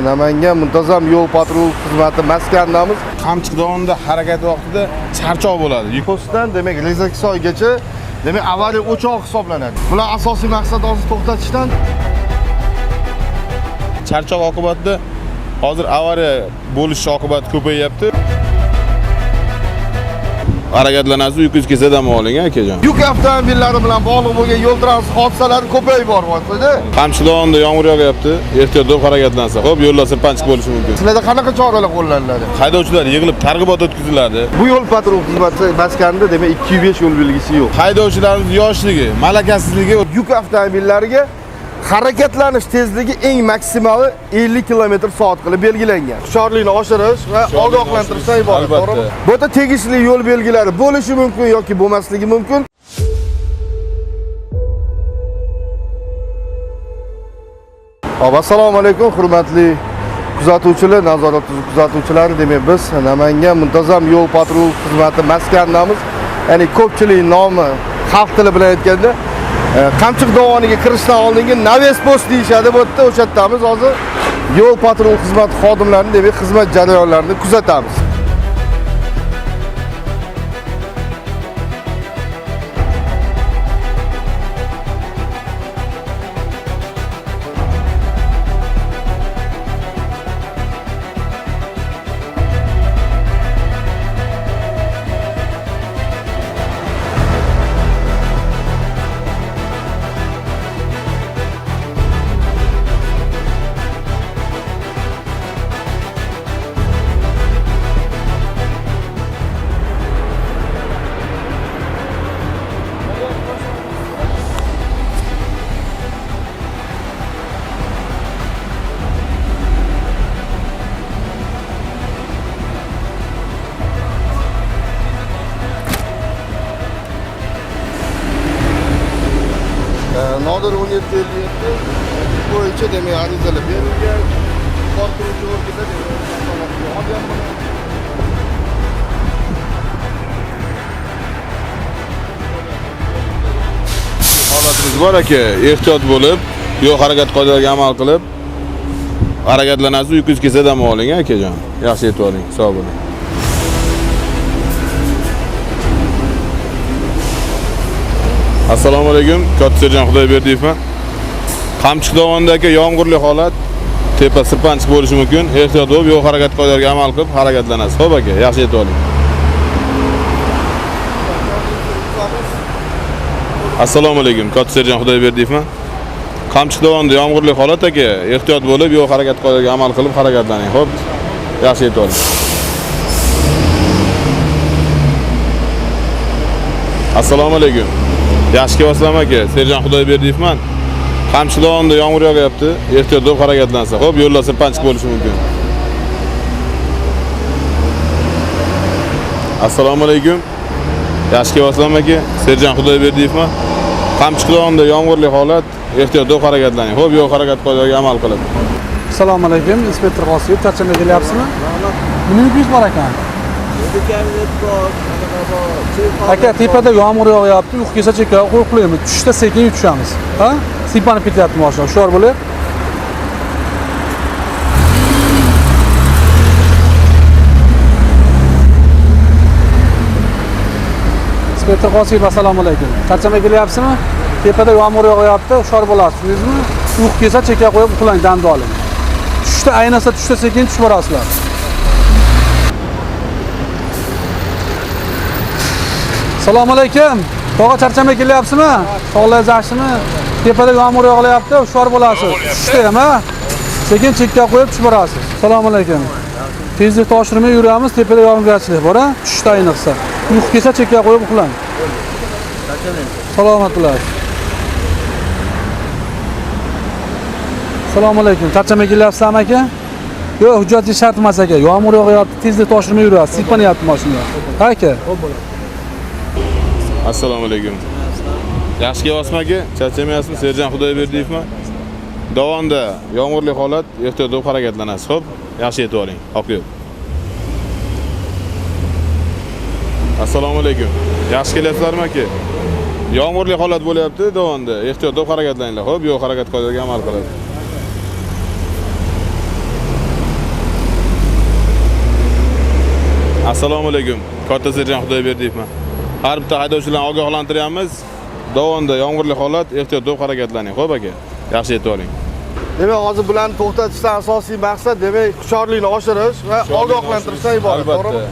Namangan muntazam yo'l patrul xizmati maskanidamiz. Qamchiq dovonida harakat vaqtida charchoq bo'ladi. Postdan demak Rezaksoygacha demak avariya o'chog'i hisoblanadi. Bular asosiy maqsad hozir to'xtatishdan Charchoq oqibatida hozir avariya bo'lishi oqibati ko'payyapti. Harakatlanasiz, uyqungiz kelsa dam oling akajon. Yuk avtomobillari bilan bog'liq bo'lgan yo'l transport hodisalari ko'payib boryapti-da. Qamchiq dovonida yomg'ir yog'yapti, ehtiyot bo'lib harakatlansa. Xo'p, yo'llar sirpanchiq bo'lishi mumkin. Sizlarda qanaqa choralar qo'llaniladi? Haydovchilar yig'ilib targ'ibot o'tkaziladi. Bu yo'l patrul xizmati maskanida demak 205 yo'l belgisi yo'q. Haydovchilarimiz yoshligi, malakasizligi Yuk avtomobillariga harakatlanish tezligi eng maksimali 50 km/soat qilib belgilangan. Hushyorlikni oshirish va Hushyorlikni ogohlantirishdan oshirish, iborat, albatta. to'g'rimi? Bu yerda tegishli yo'l belgilari bo'lishi mumkin yoki bo'lmasligi mumkin. Hop, assalomu alaykum hurmatli kuzatuvchilar, nazorat kuzatuvchilari. Demak, biz Namangan muntazam yo'l patrul xizmati maskanidamiz. Ya'ni ko'pchilik nomi xalq tili bilan aytganda Qamchiq dovoniga kirishdan oldingi Naves post deyishadi. Bu yerda o'sha yerdamiz hozir. Yo'l patrul xizmati xodimlarini demak xizmat jarayonlarini kuzatamiz. Nodir 1757 bo'yicha demak arizalar berilgan. Qutqaruvchi organlar demak nazoratga olgan buni. Holatimiz bor aka, ehtiyot bo'lib, yo'l harakat qoidalariga amal qilib harakatlanasiz, uyqungiz kelsa dam oling akajon. Yaxshi yetib oling, sog' bo'ling. Assalomu alaykum, katta serjant Xudoyberdiyevman. Qamchiq dovonida aka yomg'irli holat, tepa sirpanchiq bo'lishi mumkin. Ehtiyot bo'lib, yo'l harakat qoidalariga amal qilib harakatlanasiz. Xo'p aka, yaxshi yetib oling. Assalomu alaykum, katta serjant Xudoyberdiyevman. Qamchiq dovonida yomg'irli holat aka, ehtiyot bo'lib, yo'l harakat qoidalariga amal qilib harakatlaning. Xo'p, yaxshi yetib oling. Assalomu alaykum. Yaxshi kelyapsizlarmi aka? Serjant Xudoyberdiyevman. Qamchiq dovonida yomg'ir yog'yapti. Ehtiyot bo'lib harakatlansa. Xo'p, yo'llar sirpanchiq bo'lishi mumkin. Assalomu alaykum. Yaxshi kelyapsizlarmi aka? Serjant Xudoyberdiyevman. Qamchiq dovonida yomg'irli holat, ehtiyot bo'lib harakatlaning. Xo'p, yo'l harakat qoidalariga amal qilib. Assalomu alaykum, inspektor Qosiyev, charchamay kelyapsizmi? Nima yukingiz bor ekan? Aka, tepada yomg'ir yog'yapti, uyqu kelsa chekka qo'yib qo'yamiz. Tushda sekin tushamiz. Ha? Siypanib ketyapti mashina. Hushyor bo'ling. Inspektor Qosiyev, assalomu alaykum. Charchamay kelyapsizmi? Tepada yomg'ir yog'yapti, hushyor bo'lasiz, tushundingizmi? Uyqu kelsa chekka qo'yib uxlang, damni oling. Tushda ayniqsa tushda sekin tushib borasizlar. Assalomu alaykum. Tog'a charchamay kelyapsizmi? Sog'ligingiz yaxshimi? Tepada yomg'ir yog'ilyapti, hushyor bo'lasiz. Tushda ham, ha? Sekin chekka qo'yib tushib borasiz. Assalomu alaykum. Tezlikni oshirmay yuramiz, tepada yog'ingarchilik bor, ha? Tushda ayniqsa. Uyqu kelsa chekka qo'yib uxlang. Salomat bo'lasiz. Assalomu alaykum. Charchamay kelyapsizmi aka? Yo'q, hujjatli shart emas aka. Yomg'ir yog'yapti, tezlikni oshirmay yurasiz. Siypanyapti mashina. Ha aka? Assalomu alaykum. Yaxshi kelyapsizmi aka? Charchamayapsizmi? Serjant Xudoyberdiyevman. Dovonda yomg'irli holat, ehtiyot bo'lib harakatlanasiz. Xo'p, yaxshi yetib oling. Hop yo'l. Assalomu alaykum. Yaxshi kelyapsizlarmi aka? Yomg'irli holat bo'lyapti dovonda. Ehtiyot bo'lib harakatlaninglar. Xo'p, yo'l harakat qoidalariga amal qilib. Assalomu alaykum. Katta serjant Xudoyberdiyevman. Har bitta haydovchilarni ogohlantiryapmiz. Dovonda yomg'irli holat, ehtiyot bo'lib harakatlaning. Xo'p aka, yaxshi yetib oling. Demak, hozir bularni to'xtatishdan asosiy maqsad demak hushyorlikni oshirish va ogohlantirishdan iborat, Albatta. to'g'rimi?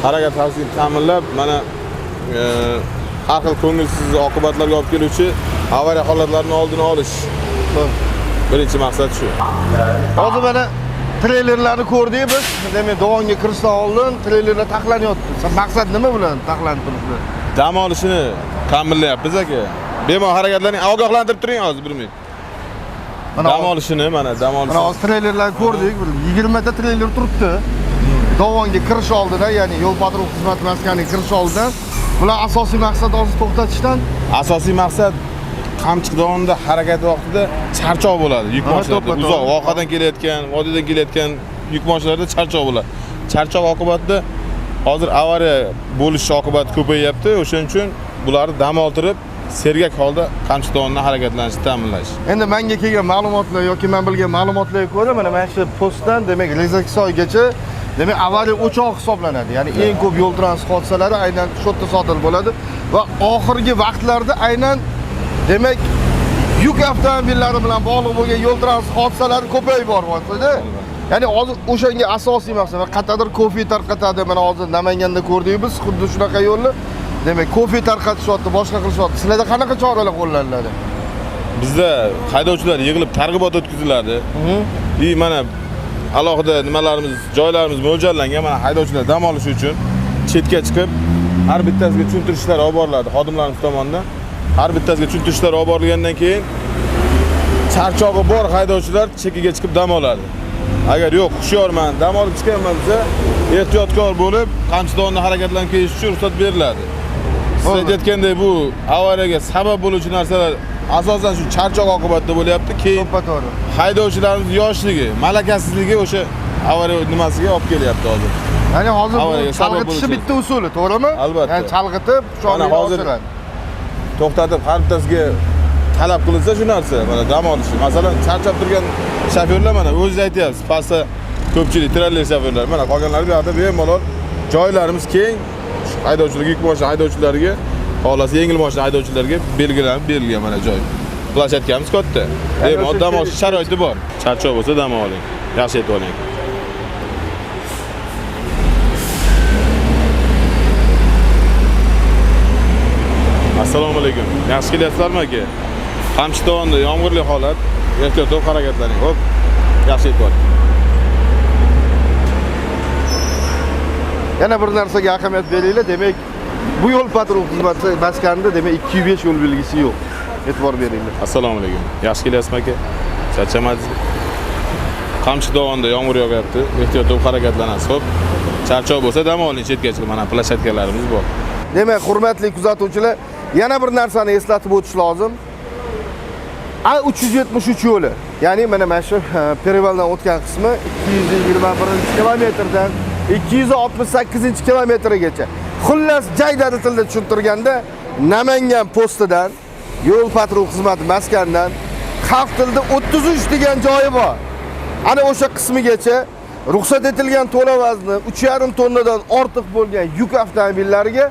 Harakat xavfsizligini ta'minlab, mana har xil ko'ngilsiz oqibatlarga olib keluvchi avariya holatlarini oldini olish. Birinchi maqsad shu. Hozir mana treylerlarni ko'rdik biz. Demak, dovonga kirishdan oldin treylerlar taxlanyapti. Maqsad nima bilan taxlanib turibdi? Dam olishini ta'minlayapmiz aka. Bemalol harakatlaning, ogohlantirib turing hozir bir minut. Mana Dam olishini, mana dam Mana olishini. hozir treylerlarni ko'rdik. Bir 20 ta treyler turibdi. Dovonga kirish oldidan, ya'ni yo'l patrul xizmati maskaniga kirish oldidan bular asosiy maqsad hozir to'xtatishdan. Asosiy maqsad Qamchiq dovonida harakat vaqtida charchoq bo'ladi yuk Aha, mashinalarda. to'ppa-to'g'ri. Uzoq vohadan kelayotgan, vodiydan kelayotgan yuk mashinalarda charchoq bo'ladi. Charchoq oqibatida hozir avariya bo'lish oqibati ko'payyapti. O'shaning uchun bularni dam oldirib, sergak holda Qamchiq dovonidan harakatlanishni ta'minlash. Endi menga kelgan ma'lumotlar yoki men bilgan ma'lumotlarga ko'ra mana shu postdan demak Rezaksoygacha demak avariya o'chog'i hisoblanadi. Ya'ni eng ko'p yo'l transport hodisalari aynan shu yerda sodir bo'ladi va oxirgi vaqtlarda aynan demak yuk avtomobillari bilan bog'liq bo'lgan yo'l transport hodisalari ko'payib boryapti-da. Ya'ni hozir o'shanga asosiy maqsad va qayerdadir kofe tarqatadi. Mana hozir Namanganda ko'rdik biz xuddi shunaqa yo'lni. Demak, kofe tarqatishyapti, boshqa qilishyapti. Sizlarda qanaqa choralar qo'llaniladi? Bizda haydovchilar yig'ilib targ'ibot o'tkaziladi. И mana alohida nimalarimiz, joylarimiz mo'ljallangan. Mana haydovchilar dam olishi uchun chetga chiqib, har bittasiga tushuntirishlar olib boriladi xodimlarimiz tomonidan. Har bittasiga tushuntirishlar olib borilgandan keyin charchog'i bor haydovchilar chekkaga chiqib dam oladi. Agar yo'q, hushyorman, dam olib chiqaman desa, ehtiyotkor bo'lib, Qamchiq dovonida harakatlanib kelish uchun ruxsat beriladi. Siz aytayotgandek, bu avariyaga sabab bo'luvchi narsalar asosan shu charchoq oqibatida bo'lyapti. Keyin To'ppa-to'g'ri. haydovchilarimiz yoshligi, malakasizligi o'sha avariya nimasiga olib kelyapti hozir. Ya'ni hozir bu Avariyaga sabab chalg'itishni bo'lishi. bitta usuli, to'g'rimi? Albatta. Ya'ni chalg'itib, Mana hushyorlikni hozir oshiradi. to'xtatib har bittasiga talab qilinsa shu narsa, mana dam olishi. Masalan, charchab turgan shofyorlar, mana o'zingiz aytyapsiz, pastda ko'pchilik treyler shofyorlar, mana qolganlari bu yoqda bemalol joylarimiz keng. Shu haydovchilarga, yuk mashina haydovchilariga, xohlasa yengil mashina haydovchilariga belgilanib berilgan mana joy. Plashatkamiz katta. Bemalol o'sha dam olish sharoiti bor. Charchoq bo'lsa dam oling. Yaxshi yetib oling. Assalomu alaykum. Yaxshi kelyapsizlarmi aka? Qamchiq dovonida yomg'irli holat. Ehtiyot bo'lib harakatlaning. Xo'p. Yaxshi yetib oling. Yana bir narsaga ahamiyat beringlar, demak, bu yo'l patrul xizmati maskanida demak 205 yo'l belgisi yo'q. E'tibor beringlar. Assalomu alaykum. Yaxshi kelyapsizmi aka? Charchamadingizmi? Qamchiq dovonida yomg'ir yog'yapti. Ehtiyot bo'lib harakatlanasiz. Xo'p. Charchoq bo'lsa dam oling, chetga chiqib, mana plashatkalarimiz bor. Demak, hurmatli kuzatuvchilar, yana bir narsani eslatib o'tish lozim. A373 yo'li, ya'ni mana shu Perevaldan o'tgan qismi 221-kilometrdan 268-kilometrgacha. Xullas, jaydari tilda tushuntirganda, Namangan postidan, yo'l patrul xizmati maskanidan xalq tilida 33 degan joyi bor. Ana o'sha qismigacha ruxsat etilgan to'la vazni 3,5 tonnadan ortiq bo'lgan yuk avtomobillariga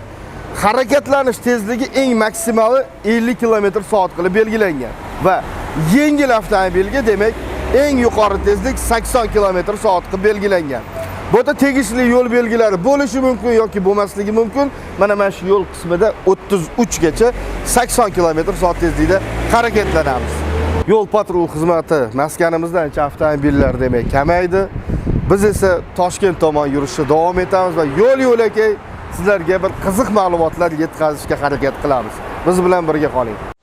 harakatlanish tezligi eng maksimali 50 km/soat qilib belgilangan va yengil avtomobilga demak eng yuqori tezlik 80 km/soat qilib belgilangan. Bu yerda tegishli yo'l belgilari bo'lishi mumkin yoki bo'lmasligi mumkin. Mana shu yo'l qismida 33 gacha 80 km/soat tezlikda harakatlanamiz. Yo'l patrul xizmati maskanimizdan ancha avtomobillar demak kamaydi. Biz esa Toshkent tomon yurishda davom etamiz va yo'l yo'lakay sizlarga bir qiziq ma'lumotlar yetkazishga harakat qilamiz. Biz bilan birga qoling.